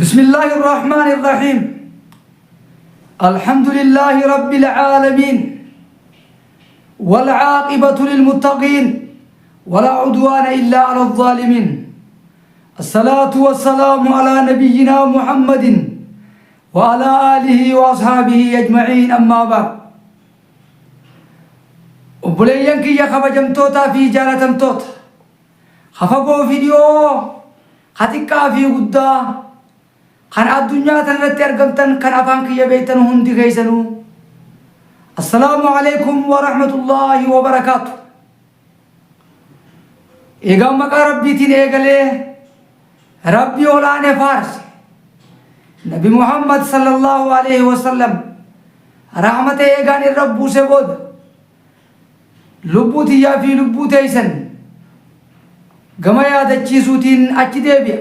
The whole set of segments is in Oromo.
بسم الله الرحمن الرحيم الحمد لله رب العالمين والعاقبة للمتقين ولا عدوان إلا على الظالمين الصلاة والسلام على نبينا محمد وعلى آله وأصحابه أجمعين أما بعد. Obboleeyyan kiyya kabajamtootaa fi jaalatamtoota, ka fagoo fi dhiyoo, ka xiqqaa fi guddaa, kan addunyaa tanarratti argamtan, kan afaan kiyya beektan hundi keessanuu, assalaamu alaikum wa rahmatullaahi wa barakaatu. Eegaan maqaa Rabbiitiin eegalee Rabbii olaane faarse, Nabi Muhammad sallallahu alaihi wasallam rahmata eegaan irra buuse booda, lubbuu tiyyaa fi lubbuu teeysan gama yaadachiisuutiin achi deebi'a.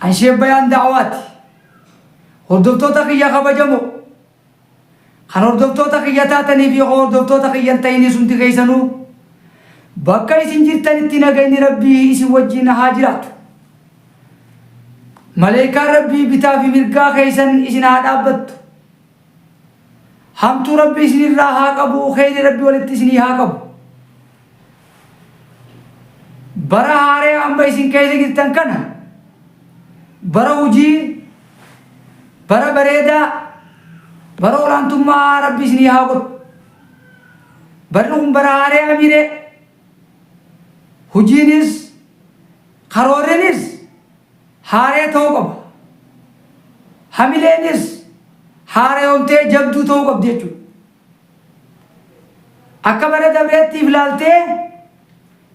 An Sheek Bayaan Da'waati. Hordoftoota kiyya kabajamoo, kan hordoftoota kiyya taatanii fi hordoftoota kiyya hin ta'inis, hundi keessanuu bakka isin jirtanitti nagayni Rabbii isin wajjin haa jiraatu. Maleekaan Rabbii bitaa fi mirgaa keessan isin haa dhaabbattu. Hamtuu Rabbi isinirraa haa qabu, kheyri Rabbi walitti isinii haa qabu. Bara haaree amma isin keessa jirtan kana bara hojii, bara bareedaa, bara olaantummaa Rabbi isinii haa godhu. Barri kun bara haaree amiree. Hojiinis karoorrinis haaree ta'uu qaba. Hamileenis haareewamtee jabduu ta'uu qabdi jechuudha. Akka bara dabreettiif laaltee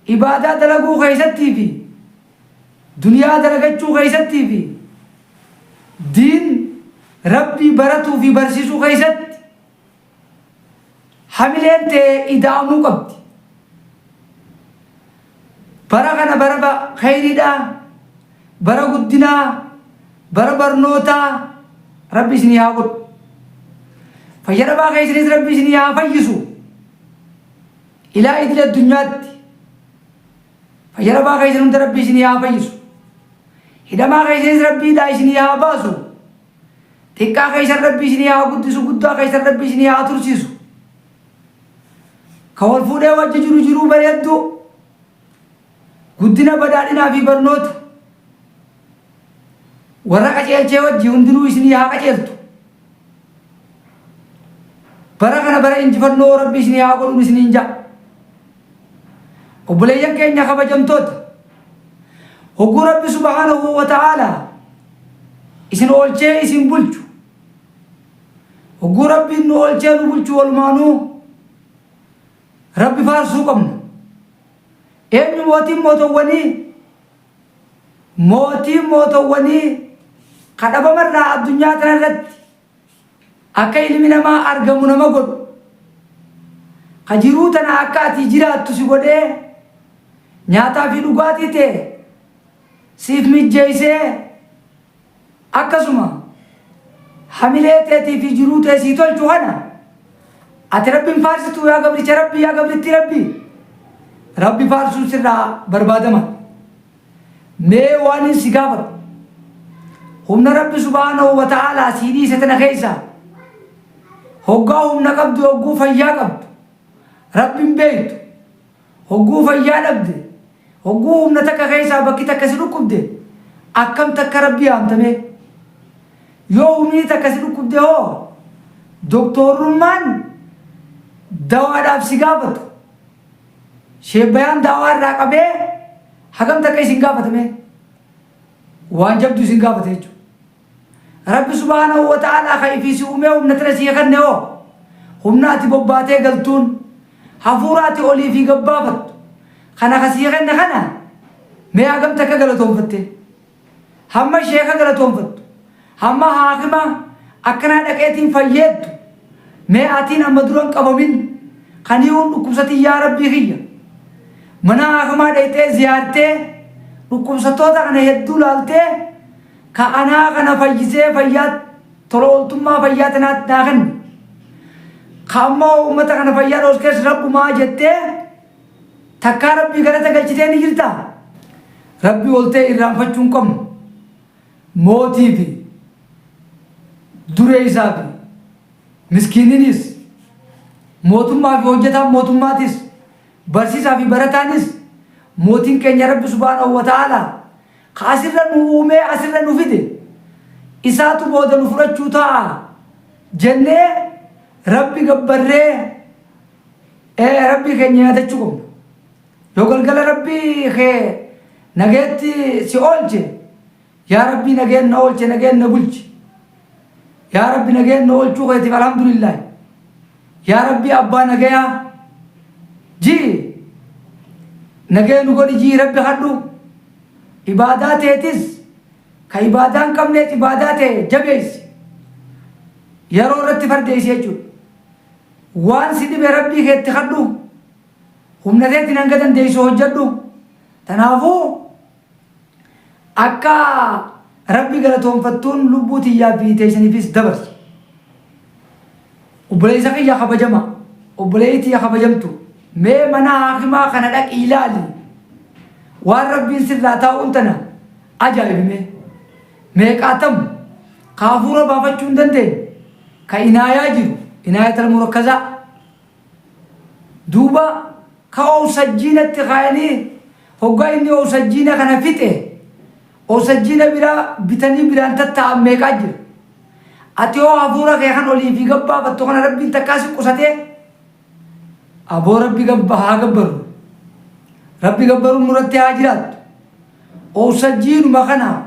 ibaadaa dalaguu keessattii fi duniyaa dalagachuu keessattii fi diin Rabbii baratuu fi barsiisuu keessatti hamileen tee ida'amuu qabdi. Bara kana bara kheyriidhaa, bara guddinaa, bara barnootaa Rabbi isinii haa godhu. Fayya dhabaa keessanis Rabbi isinii haa fayyisu. Ilaa idil addunyaatti fayya dhabaa keessan hunda Rabbi isinii haa fayyisu. Hidhamaa keessanis Rabbi hidhaa isinii haa baasu. Xiqqaa keessan Rabbi isinii haa guddisu, guddaa keessan Rabbi isinii haa tursiisu. Ka wal fuudhee wajji jiru jiruu bareedduu, guddina, badhaadhinaa fi barnoota warra qaceelchee wajji hundinuu isinii haa qaceeltu. Bara kana bara injifannoo Rabbi isinii haa godhuun isiniin ja'a. Obboleeyyan keenya kabajamtoota, hogguu Rabbi subhaanahu wa ta'aalaa isin oolchee isin bulchu, hogguu Rabbiin nu oolchee nu bulchu, walumaanuu Rabbi faarsuu qabna. Eenyu mootiin mootowwanii? Mootiin mootowwanii ka dhabamarraa addunyaa tana irratti akka ilmi namaa argamu nama godhu, ka jiruu tana akka ati jiraattu si godhee, nyaataa fi dhugaatii tee siif mijjeeysee, akkasuma hamilee teetii fi jiruu tee sii tolchu kana ati Rabbiin faarsitu? Yaa gabricha Rabbii, yaa gabrittii Rabbii, Rabbi faarsuun sirraa barbaadama. Mee waan hin si gaafatu, humna Rabbi subhaanahu wa ta'aalaa sii dhiise tana keessaa, hoggaa humna qabdu, hogguu fayyaa qabdu Rabbiin beektu, hogguu fayyaa dhabde, hogguu humna takka keessaa bakki takka si dhukkubde, akkam takka Rabbi yaamtame? Yoo humni takka si dhukkubde hoo, doktorummaan dawaadhaaf si gaafatu, sheebbayaan daawaa irraa qabee hagam takka isin gaafatame? Waan jabdu isin gaafate jechuudha. Rabbi subhaanahu wa ta'aalaa ka ifii si uumee humna tana sii kenne hoo, humna ati bobbaatee galtuun, hafuura ati olii fi gabbaafattu kana ka sii kenne kana mee hagam takka galatoonfatte? Hamma sheeka galatoonfattu, hamma haakima akkanaa dhaqeetiin fayyeettu, mee atiin amma dura hin qabamin kaniiwun dhukkubsatin, yaa Rabbii kiyya, mana haakimaa dhayxee ziyaartee, dhukkubsattoota kana hedduu laaltee, ka anaa kana fayyisee fayyaa tola ooltummaa fayyaa tanaatti naa kenne, ka ammoo uummata kana fayyaa dhooskees Rabbumaa jettee takkaa Rabbii galata galchitee ni jirtaa? Rabbii oltee irraanfachuu hin qabnu. Mootii fi dureeysaa fi miskiininis, mootummaa fi hojjataan mootummaatis, barsiisaa fi barataanis mootiin keenya Rabbi subhaanahu wa ta'aalaa ka asirra nu uumee asirra nu fide isaatu booda nu fudhachuu taa'a jennee Rabbi gabbarree Rabbii keenya yaadachuu qabna. Yoo galgala Rabbii kee nagayatti si oolche, yaa Rabbii nagayan na oolche nagayan na bulchi. Yaa Rabbi nagayan na oolchuu keetiif alhamdulillaahi. Yaa Rabbii abbaa nagayaa jii nagaya nu godhi jii Rabbi kadhu. Ibaadaa teetis ka ibaadaa hin qabnees ibaadaa tee jabeessi. Yeroo irratti fardeessi jechuudha. Waan si dhibe Rabbii keetti kadhu. Humna teetiin hanga dandeessu hojjadhu. Tanaafuu akka Rabbi galatoonfattuun lubbuu tiyyaa fi teessaniifis dabarsa. Obboleessa kiyya kabajama, obboleettii tiyya kabajamtu, mee mana haakimaa kana dhaqi ilaali. Waan Rabbiin sirraa taa'uun tana ajaa'ibi mee. Meeqaatam ka hafuura baafachuu hin dandeenye, ka inaayaa jiru, inaayatal murakkazaa. Duuba ka owsajjiinatti kaayanii hoggaa inni owsajjiina kana fixe owsajjiina biraa bitanii biraan tattaa'an meeqaa jira. Ati hoo hafuura kee kan olii fi gabbaafattu kana Rabbiin takkaa si qusatee? Aboo Rabbi gabba haa gabbarru. Rabbi gabbaruun nurratti haa jiraattu. Owsajjiinuma kana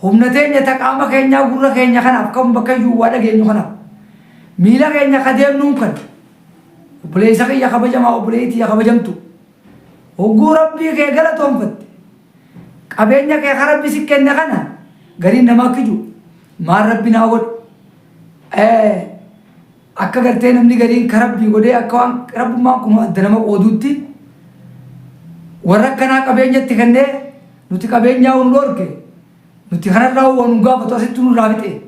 Humna teenya ta qaama keenyaa gurra keenya kanaaf kan bakka iyyuu waa dhageenyu kanaaf miila keenya ka deemnuun kan obboleessa kiyya kabajamaa obboleettii tiyya kabajamtu hogguu rabbii kee galatoonfatte qabeenya kee ka rabbi si kenne kana gariin namaa kiju maal rabbi naa godhe akka gartee namni gariin ka rabbii godhee akka waan rabbummaan kun adda nama qooduutti warra akkanaa qabeenyatti kennee nuti qabeenyaa nu dhorke nuti kanarraa waan nu gaafatu asitti nurraa fixe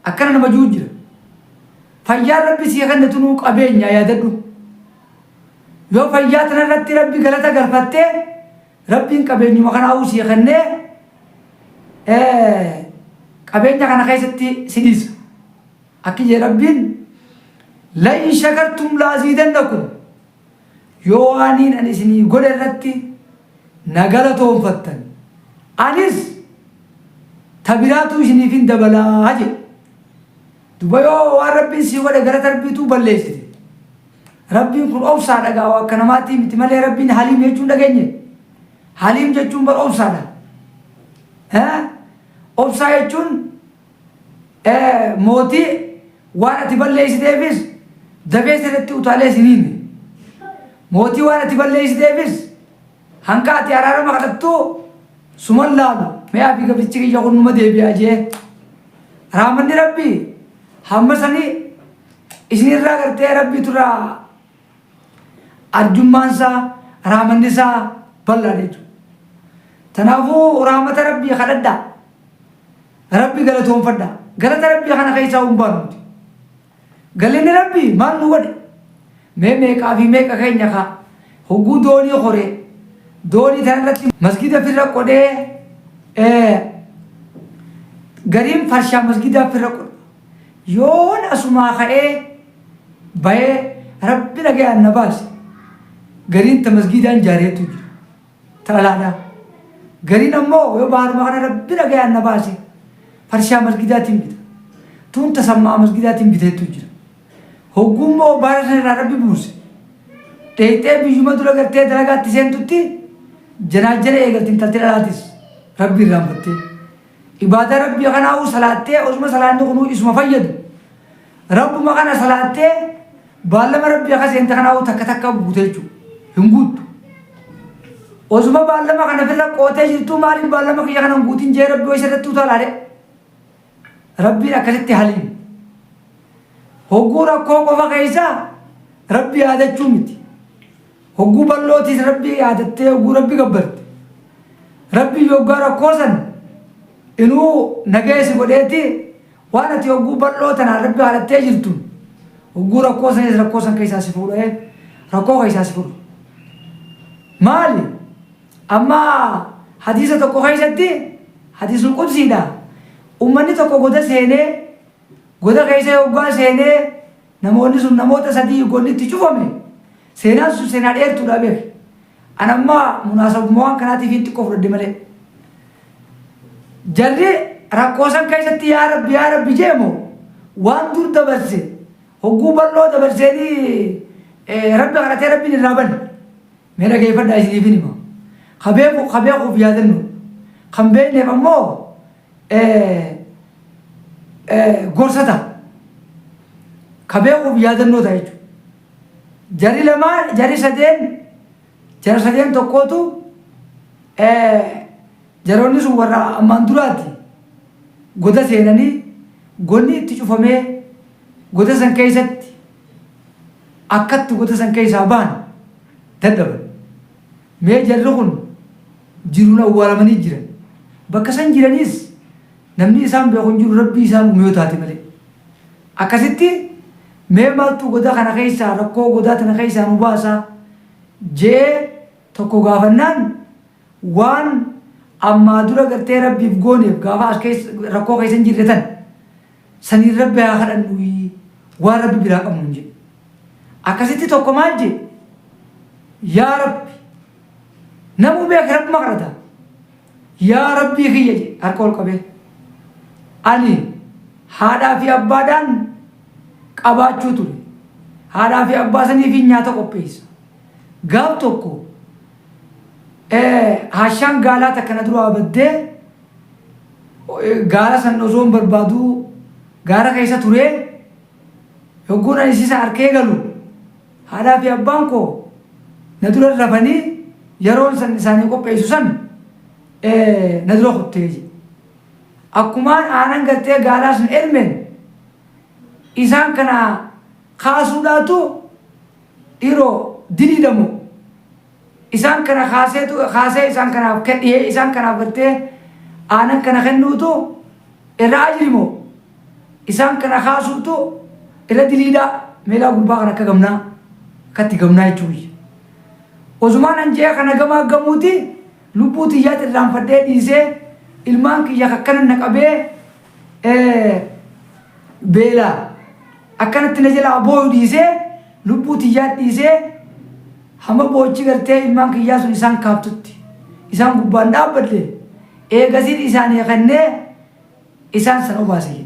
akkana nama jiru jira. Fayyaan rabbi sii kenne tunuu qabeenya yaadadhu. Yoo fayyaa tanarratti rabbi galata galfattee rabbiin qabeenyuma kanaa'uu sii kennee qabeenya kana keessatti si dhiisa. Akki jee Rabbiin la'in shakartum la'aziidannakum yoo waaniin ani isinii godhe irratti na galatoonfattan anis ta biraatuu isiniifin dabalaa jedhe. Duba yoo waan Rabbiin sii godhe gara tarbiituu balleessite. Rabbiin kun obsaadha gaa akka namaatii miti malee Rabbiin haliim jechuun dhageenye. Haliim jechuun bar obsaadha. Obsaa jechuun Mootii waan ati balleessiteefis dafee sirratti utaalee sin hiine. Mootii waan ati balleessiteefis hanqa ati araarama kadhattuu suman laalu mi'aa fi gabrichi kiyya kun numa deebi'a jee. Raamanni Rabbii hamma sanii isinirraa gartee Rabbiitu irraa arjummaan isaa raamanni isaa bal'aadha jechuudha. Tanaafuu raamata Rabbii kadhadhaa. Rabbi galatoonfadha. Galata Rabbii kana keessaa hin baanu nuti. Galanni Rabbii maal nu godhe? Mee meeqaa fi meeqa keenya ka hogguu doonii koree doonii tana irratti masgida firra qodhee gariin farshaa masgidaa firra qodha. Yoon asumaa ka'ee bayee Rabbi dhagayaan na baase gariin ta masgidaan jaareetu jira. Ta dhalaadhaa. Gariin ammoo yoo baharuma kana Rabbi nagayaan na baase farshaa masgidaatiin bita. Tuun tasammaa masgidaatiin biteettu jira. Hogguu immoo bahara sana irraa Rabbi buuse. Dheeyxee biyyuma dura gartee dalagaatti seentutti janaajjana eegalti intalti dhalaatis Rabbi irraanfattee. Ibaadaa Rabbii kanaa'uu salaattee osuma salaanni kunuu isuma fayyadu. Rabbuma kana salaattee baallama Rabbii akka seente kanaa'uu takka takka guute jechuudha. Hin guuttu. Osuma baallama kana firra qootee jirtuu maaliif baallama kiyya kana hin guutin jee Rabbi wayisa irratti utaalaadhe. Rabbiin akkasitti haliim. Hogguu rakkoo qofa keessa Rabbi yaadachuu miti. Hogguu bal'ootiis Rabbi yaadattee hogguu Rabbi gabbarte. Rabbi yoggaa rakkoo san inuu nagaya si godheeti waan ati hogguu bal'oo tanaan Rabbi kadhattee jirtuun hogguu rakkoo sanis rakkoo san keessaa si fuudhee rakkoo keessaa si fuudha. Maali? Amma hadiisa tokko keessatti Hadiisul Qudsiidha. Ummanni tokko goda seenee goda keessa yoggaa seenee namoonni sun namoota sadii gonni itti cufame. Seenaan sun seenaa dheertuudha beeki. An amma munaasabuma waan kanaatiif hin xiqqoo fudhadhe malee. Jarri rakkoo san keessatti yaa Rabbi yaa Rabbi jeemo waan dur dabarse hogguu bal'oo dabarseenii Rabbi kadhatee Rabbiin irraa bane. Mee dhageeffadhaa isiniifin hima. Ka beeku ka beekuuf yaadannoo. Kan beekneef ammoo gorsa ta'a. Ka beekuuf yaadannoo ta'a jechuudha. Jarri lamaan jarri sadeen jara sadeen tokkootu jaroonni sun warra ammaan duraati goda seenanii gonni itti cufamee goda san keessatti akkatti goda san keessaa bahan dadhaban. Mee jarri kun jiruun awwaalamanii jiran. Bakka san jiraniis namni isaan beeku hin jiru Rabbii isaan uume yoo taate malee. Akkasitti mee maaltu goda kana keessaa rakkoo godaa tana keessaa nu baasa jee tokko gaafannaan waan ammaa dura gartee Rabbiif gooneef gaafa as keessa rakkoo keessa hin jirre tan saniin Rabbi haa kadhannu waan Rabbi biraa qabnu hin jedhe. Akkasitti tokko maal jee yaa Rabbi namuu beeka Rabbuma kadhata. Yaa Rabbii kiyya jedhe harka ol qabee. Ani haadhaa fi abbaadhaan qabaachuu ture. Haadhaa fi abbaa saniifin nyaata qopheessa. Gaaf tokko haashaan gaalaa takka na duraa baddee gaala san osoo hin barbaaduu gaara keessa turee yogguun ani isa arkee galu Haadhaa fi abbaan koo na dura rafanii yeroon san isaanii qopheessu san na dura kuttee jedhe. Akkumaan aanan gartee gaalaa sun elmeen isaan kana kaasuudhaatu dhiiroo diliidha moo isaan kana kaaseetu kaasee isaan kanaaf dhihee isaan kanaaf gartee aanan kana kennuutu irra ajri moo Isaan kana kaasuutu irra diliidha meelaa gurbaa kana akka gamnaa akkatti gamnaa jechuu kiyya. Osumaan an je'ee kana gamaa gamuuti lubbuu tiyyaati irraanfadhee dhiisee ilmaan kiyya akkana na qabee beelaa akkanatti na jalaa booyu dhiisee lubbuu tiyyaa dhiisee hamma boochi gartee ilmaan kiyyaa sun isaan kaaftutti isaan gubbaan dhaabbadhe eegasiin isaanii kennee isaan san obaase jedhe.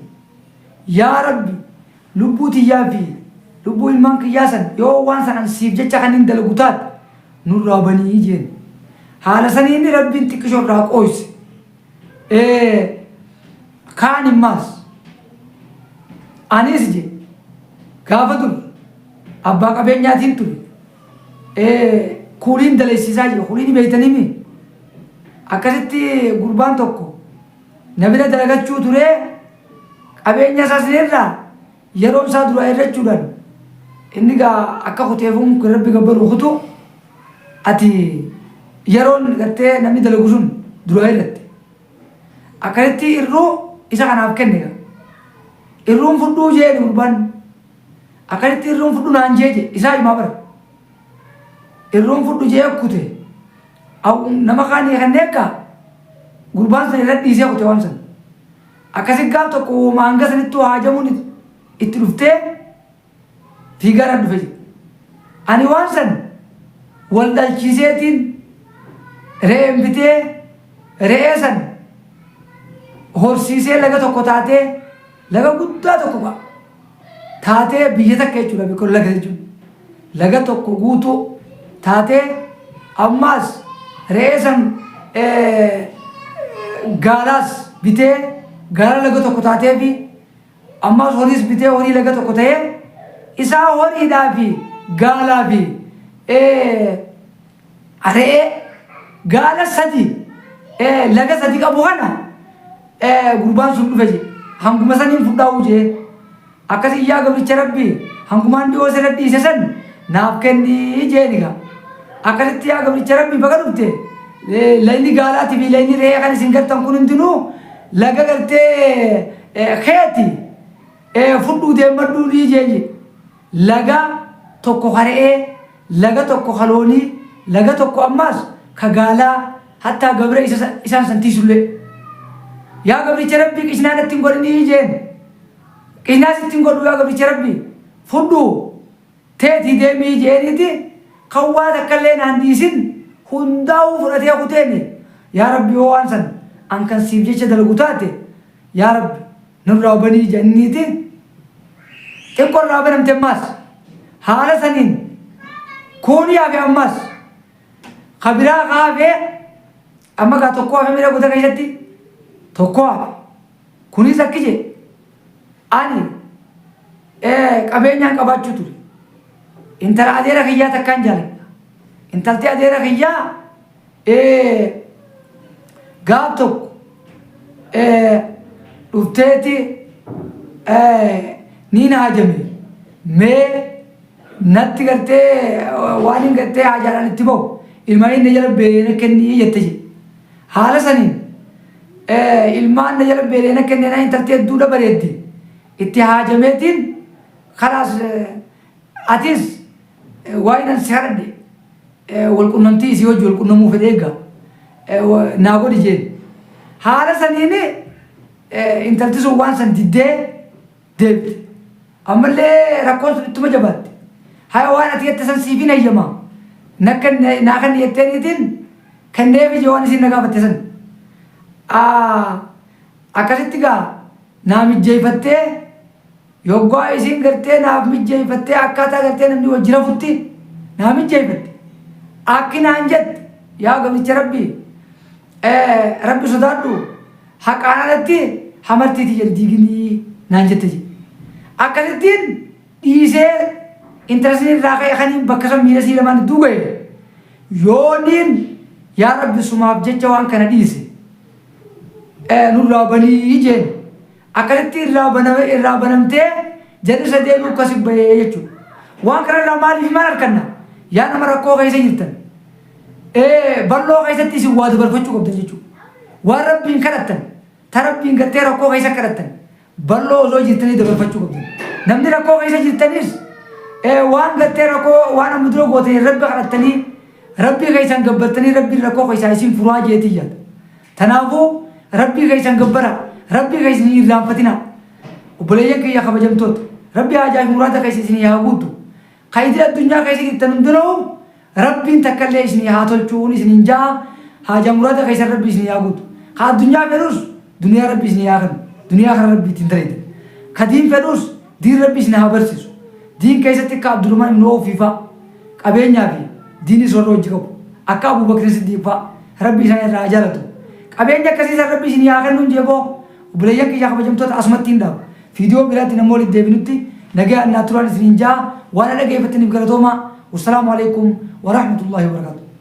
Yaa Rabbi lubbuu tiyyaa fi lubbuu ilmaan kiyyaa san yoo waan san an siif jecha kanin dalagu taate nurraa banii jeen. Haala saniin Rabbiin xiqqisho irraa qooyse. Kaan immaas anis je gaafa dur abbaa qabeenyaatiin ture. Kuuliin dalaysiisaa jira. Kuuliin beeytanii mi? Akkasitti gurbaan tokko na bira dalagachuu turee qabeenya isaa sinirraa yeroon isaa duraa irrachuudhaan inni gaa akka kuteefuun rabbi gabbaru kutu ati yeroon gartee namni dalagu sun duraa irratti akkasitti irruu isa kanaaf kenne gaa irruun fudhuu jee gurbaan akkasitti irruun fudhu naan jee jee isaa himaa bara irruun fudhu jee kute Nama kaanii kennee akka gurbaan san irra dhiisee kute waan san. Akkasi gaaf tokko wooma hanga sanittuu haajamuun itti dhuftee fiigaadhaan dhufe jedhe. Ani waan san wal dhalchiiseetiin re'een bitee re'ee san horsiisee laga tokko taatee laga guddaa tokko qa'a. Taatee biyya takka jechuudha beekoo laga jechuun. Laga tokko guutuu taatee ammaas re'ee san gaalaas bitee gaala laga tokko taatee fi ammaas horiis bitee horii laga tokko ta'ee isaa horiidhaa fi gaalaa fi re'ee gaala sadi laga sadi qabu kana gurbaan sun dhufe jedhe hanguma saniin fudhaa'uu jee akkasii yaa gabricha rabbii hangumaan dhiyoo sirra dhiise san naaf kennii jeeni gaa akkasitti yaa gabricha rabbii baga dhufte layni gaalaatii fi layni re'ee kan isin gartan kun hundinuu laga gartee keeti fudhuu deemmadhuu nii jeen jedhe Laga tokko ka re'ee, laga tokko ka loonii, laga tokko ammaas ka gaalaa, hattaa gabra isa isaan san tiisullee. Yaa gabricha Rabbii qishnaa natti hin godhinii jeen. Qishnaa sitti hin godhu yaa gabricha Rabbii. Fudhu teetii deemii jeeniiti kan waa takkallee naan dhiisin hundaa'uu fudhatee kuteeni. Yaa Rabbi yoo waan san an kan siif jecha dalagu taate yaa Rabbi nurraa banii jenniiti xiqqoo irraa banamte ammaas haala saniin kuunii hafe ammaas ka biraa ka hafe amma gaa tokko hafe mira goda keessatti tokko hafe kunis akki jee ani qabeenyaan qabaachuu ture intala adeera kiyyaa takkaan jaaladha intalti adeera kiyyaa Gaaf tokko dhufteeti niin haajame mee natti gartee waan hin gartee haajaadhaan itti bahu ilmaan inni jala beelena kennii jette jedhe. Haala saniin ilmaan na jala beelena kennee intalti hedduudha bareeddi itti haajameetiin kalaas atis waan an si kadhadhe wal qunnamtii isii wajji wal qunnamuu fedhe egaa naa godhi jeen. Haala saniin intalti sun waan san diddee deebite. Ammallee rakkoon sun ittuma jabaatte. Haya waan ati jette san siifin hayyama. Naa kenni jetteeniitiin kenneefi jee waan isiin na gaafatte san. Akkasitti gaa naa mijjeeffattee Yoggaa isiin gartee naaf mijjeeyfattee akkaataa gartee namni wajji rafutti naa mijjeeyfatte. Akki naan jette yaa gabricha Rabbii Rabbi sodaadhu haqaan alatti hamartii tiyya hin diiginii naan jette jedhe. Akkasittiin dhiisee intala sin irraa ka'e kaniin bakka san miila sii lamaan idduu gahe yooniin yaa Rabbi sumaaf jecha waan kana dhiise nurraa banii jeen. Akkasitti irraa baname irraa banamtee jarri sadeenuu akkasi bahee jechuudha. Waan kanarraa maaliif maal arganna? Yaa nama rakkoo keessa jirtan. Bal'oo keessatti isin waa dabarfachuu qabdan jechuudha. Waan rabbiin kadhattan, ta rabbiin gartee rakkoo keessa kadhattan, bal'oo osoo jirtanii dabarfachuu qabdan. Namni rakkoo keessa jirtanis waan gartee rakkoo waan amma dura gootanii rabbi kadhattanii rabbii keessan gabbartanii rabbiin rakkoo keessaa isin furaa jeetii yaada. Tanaafuu Rabbii keessan gabbaraa, Rabbii keessan hin irraanfatinaa. Obboleeyyan kiyya kabajamtoota, Rabbi haajaa fi muraada keessa isinii haa guutu. Ka idil addunyaa keessa jirtan hundinuu Rabbiin takkallee isinii haa tolchuun isiniin ja'a haajaa muraada keessan Rabbi isinii haa guutu. Ka addunyaa fedhus duniyaa Rabbi isinii haa kennu. Duniyaa kana Rabbi ittiin tareetan. Ka diin fedhus diin Rabbi isin haa barsiisu. Diin keessatti akka Abdurrahmaan ibn Awf faa qabeenyaa fi diinis warra hojii qabu. Akka Abuu Bakr Siddiiq faa Rabbi isaan irraa haa jaalatu. Qabeenya akkasii san Rabbi isinii haa kennuun jeeboo obboleeyyan kiyya kabajamtoota asumatti hin dhaabu. Viidiyoo biraatti nammoo walitti deebinutti nagayaan naa turaan isiniin ja'a waan na dhageeffattaniif galatoomaa. Wassalaamu alaikum warahmatullahi wabarakatuh.